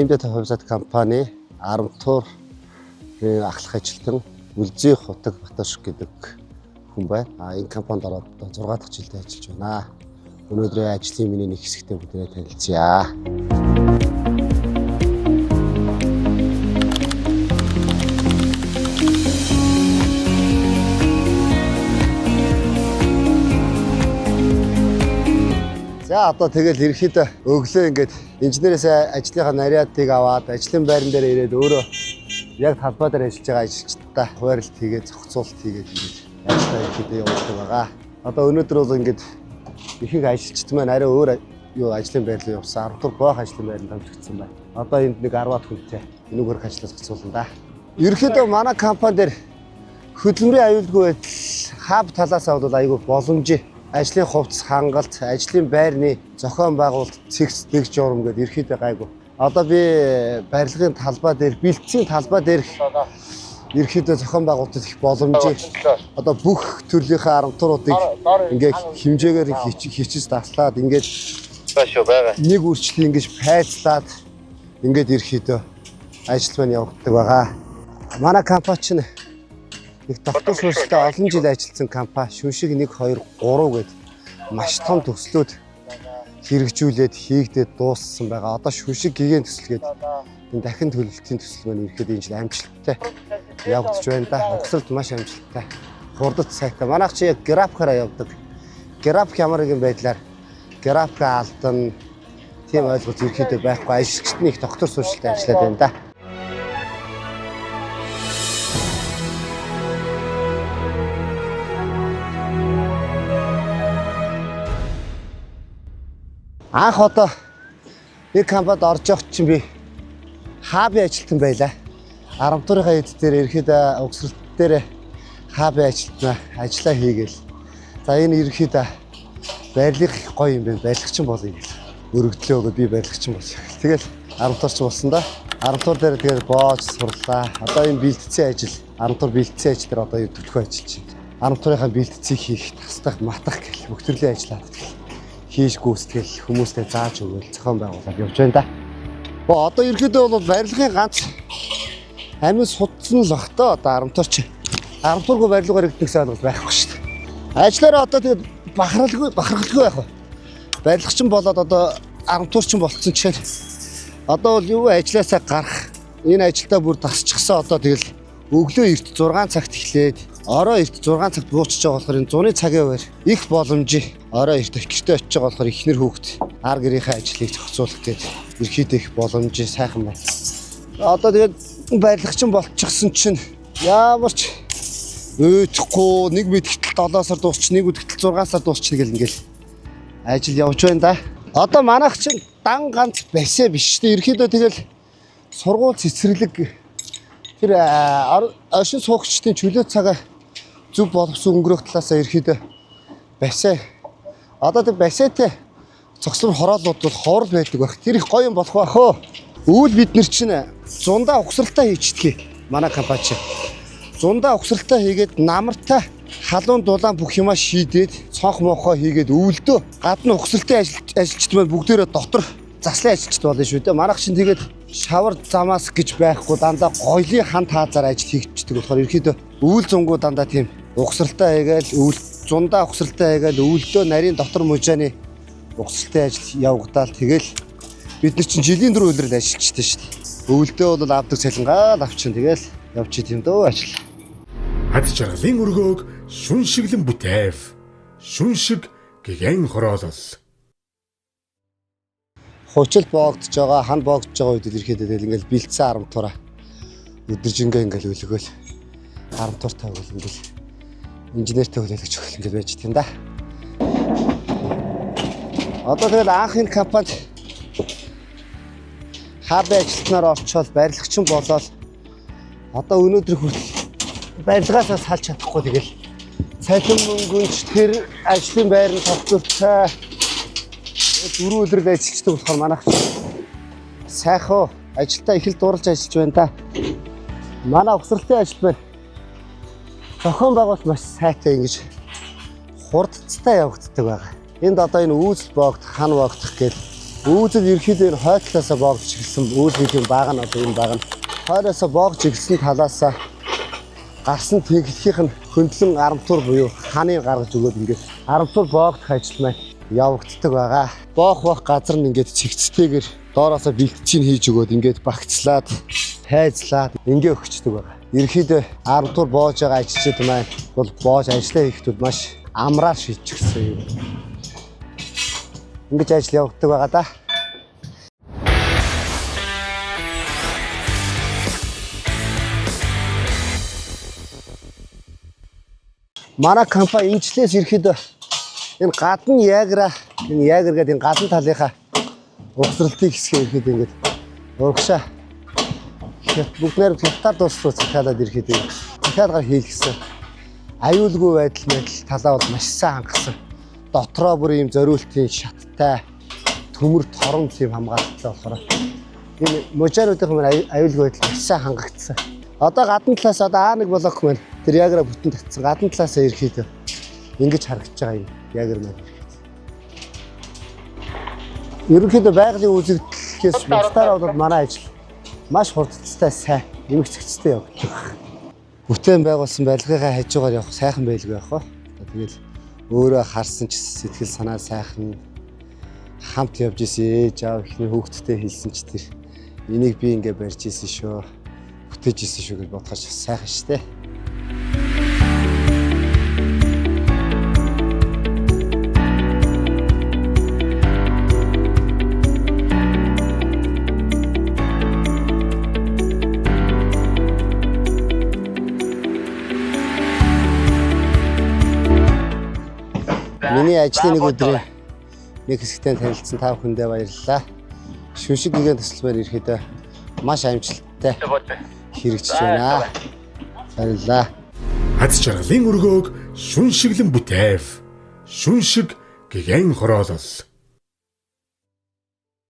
Нийгэмдээ хувьсаад компани Арамтуурын ахлах ажилтан Үлзий Хутаг Баташг гэдэг хүн байна. А энэ компанид ороод 6 дахь жилдээ ажиллаж байна. Өнөөдрийн ажлын миний нэг хэсэгтээ бүгдээ танилцъя. За одоо тэгэл ерөөхдөө өглөө ингээд инженерээс ажлынхаа нарядыг аваад ажлын байран дээр ирээд өөрөө яг талбай дээр ажиллаж байгаа ажилчдаа хуваарлт хийгээд зохицуулалт хийгээд ингээд ажиллаа ерөөхдөө явуулдаг байгаа. Одоо өнөөдөр бол ингээд ихэнх ажилчид маань арай өөр юу ажлын байр руу явсан. 10 дугаар боох ажлын байранд хамжигдсан байна. Одоо энд нэг 10-аад хүнтэй энүүгээр ажиллаа зохицуулна да. Ерөөхдөө манай компани дээр хөдөлмөрийн аюулгүй байдал хаб талаас бол айгүй боломжтой. Ажлын хувцас хангалт, ажлын байрны зохион байгуулалт, цэгц дэг журам гэдээ ерөөхдөө гайгүй. Одоо би барилгын талбай дээр, бэлтцийн талбай дээр ерөөхдөө зохион байгуулалтад их боломжтой. Одоо бүх төрлийнхээ арамтууруудыг ингээд хэмжээгээр хичиж таслаад ингээд нэг үрчлээ ингэж пайцлаад ингээд ерөөхдөө ажил маань явагддаг байгаа. Манай компани чинь нэг тогтвор суурьтай олон жил ажилласан компани шүншиг 1 2 3 гээд маш том төслүүд хэрэгжүүлээд хийгдээд дууссан байгаа. Одоо шүншиг гэгээн төсөл гээд энэ дахин төлөлтийн төсөл маань ирэхэд энэ жил амжилттай явагдаж байна да. Угсралт маш амжилттай. Хурдат сайтай. Манайх чи яг графикаараа явдаг. График ямар нэгэн байдлаар график алдан тийм ойлголт ерөөхдөө байхгүй. Ажилчид нь их тогтвор суурьтай ажиллаад байна да. Анх одоо нэг компанид орж явах чинь би хабын ажилтан байлаа. 10 дуурийнхаа эд дээр ерөөхдөө угсралт дээр хабын ажилтнаа ажиллаа хийгээл. За энэ ерөөхдөө барилга их гоё юм байна. Барилгачин болъё гэл. Өргөдлөө өгөөд би барилгачин болъё. Тэгэл 10 дуурч болсон да. 10 дугаар дээр тэгэл боож сурлаа. Одоо энэ бэлтцийн ажил 10 дугаар бэлтцийн ажил дээр одоо төлхөө ажиллаж байна. 10 дуурийнхаа бэлтцийг хийх, тастах, матах гэл бүх төрлийн ажил хаадаг хийж гүйцэтгэл хүмүүстэй зааж өгөөл зохион байгуулад явж байна да. Бо одоо ерөөдөө бол барилгын ганц амин судсан л бах та одоо арамтуурч. Арамтуургүй барилга баригдана гэсэн ойлголт байхгүй шүү дээ. Ажлаараа одоо тэгээд бахархалгүй бахархалгүй байх вэ? Барилгачин болоод одоо арамтуурчин болцсон чинь одоо бол юу ажлаасаа гарах энэ ажилдаа бүр тасчихсан одоо тэгэл өглөө эрт 6 цагт эхлээд орой эрт 6 цагт буучж байгаа болохоор энэ зуны цагийн хуваар их боломжтой орой эрт гэртээ очиж байгаа болохоор эхнэр хүүхэд ар гэрийнхээ ажлыг зохицуулах гээд ерхийдээ их боломжтой сайхан байна. Одоо тэгээд барилгачин болчихсон чинь ямар ч уйдахгүй нэг мэдгэтэл 7 сар дуусч нэг үдгэтэл 6 сар дуусч гэл ингээл ажил явж байна да. Одоо манайх чинь дан ганц басаа биш дээ. Ерхийдөө тэгэл сургууль цэцэрлэг тэр оршин суугчдын чөлөө цагаа зөв боловсон өнгөрөх талаасаа ерхийдөө басаа. Одоо тэр басаатай цогцлон хороолууд бол ховрол байдаг байх. Тэр их гоё юм болох байх өө. Өвөл бид нар чинь зундаа угсралтай хийчихдэг. Манай компани чинь. Зундаа угсралтай хийгээд намартай халуун дулаан бүх юмаа шийдээд цонх монхоо хийгээд өвөлдөө гадна угсралтай ажилчид маань бүгдээрээ дотор заслын ажилчид болно шүү дээ. Манайх чинь тэгээд шавар замаас гэж байхгүй дандаа гоёлын хан таазаар ажил хийгддэг болохоор ерөөхдөө өвөл зунгуу дандаа тийм угсралтай хийгээл өвөл зундаа угсралтай хийгээл өвөлдөө нарийн дотор мужааны угсралтай ажил явагдаал тэгэл бид нар чинь жилийн дөрөв улирал ажиллажтэй шүү дээ. Өвөлдөө бол авдаг цалингаа л авчин тэгэл явж идэм дөө ажил. Ад жаргалын өргөөг шүншиглэн бүтээв. Шүншиг гэгэн хороолол. Хучил боогдож байгаа, хан боогдож байгаа үед ирэхэд тэгэл ингээл бэлдсэн арамтуураа өдөржингөө ингээл өлгөөл арамтууртай өгөл ингээл инженертэй хүлээлгэж өгөл ингээл байж тийм да. Одоо тэгэл анх энэ компанид хабын ажилтнаар орчоод барилгачин болоод одоо өнөөдөр хүртэл барилгаасаа салж чадахгүй тэгэл цалин мөнгөнч тэр ажлын байр нь тогтвортой дөрөв өдрөд ажиллаждаг болохоор манайх сайхан ажилдаа их л дурлж ажиллаж байна да. Манай угсралтын ажил маань зохион байгуулалт маш сайтай ингэж хурдцтай явагддаг байгаа. Энд одоо энэ үүсэл боогдох, хан боогдох гэл Үүзэл ерөөхдөө энэ хой талаасаа боогдож эхэлсэн. Үүзлийн баг нь одоо энэ баг нь хойноосоо боогдож эхэлсэн талаасаа гарсан тэнхлэхийнх нь хөндлөн арамтур буюу ханы гаргаж өгөөд ингээд арамтур боогдох ажил маань явагддаг байгаа. Боох бох газар нь ингээд цэгцтэйгээр доороосоо бэлтжин хийж өгөөд ингээд багцлаад хайцлаад ингээ өгчдөг байгаа. Ерөнхийдөө арамтур боож байгаа ажилчид маань бол боож ажиллаа хийхдээ маш амраар шийдчихсэн юм. Ингэж ажил явагддаг байгаа да. Манай компани инжлээс ирэхэд энэ гадна ягра энэ ягр гэдэг энэ гадна талынхаа угсралтыг хэсгээ ирэхэд ингээд урагшаа бүгд найрамд хятад улс руу захиалаад ирэхэд захиалгаар хийлгэсэн. Аюулгүй байдал мэдэл талаа бол маш сайн хангасан. Дотроо бүр ийм зориултын шаттай төмөр торон тийм хамгаалттай болохоор энэ мужааруудын маань аюулгүй байдал маш сайн хангагдсан. Одоо гадна талаас одоо А1 блок маань тэр ягра бүтэн татсан. Гадна талаасаа ирэхэд ингэж харагдаж байгаа юм. Ягр маань. Ерөнхийдөө байгалийн үзэгдлээс бусдаараа бол манай ажил маш хурдцтай сайн, эмгцэгцтэй явагдаж байгаа. Бүтээн байгуулсан барилгынхаа хажуугаар явах сайхан байлгүй явах ба. Тэгэл өөрөө харсан ч сэтгэл санаа сайхан хамт явж исэн ээж аав эхний хүүхдтэй хэлсэн ч тэр энийг би ингээ барьж исэн шүү. Бүтээж исэн шүү гэж бодохоор сайхан штэ. Миний ажлын нэг өдрийн нэг хэсэгтээ танилцсан та бүхэндээ баярлалаа. Шүншиг гигэн төсөлмөр ирэхэд маш амжилттай хэрэгжиж байна. Баярлалаа. Аз жаргалын өргөөг шүншиглэн бүтээв. Шүншиг гэгэн хороолол.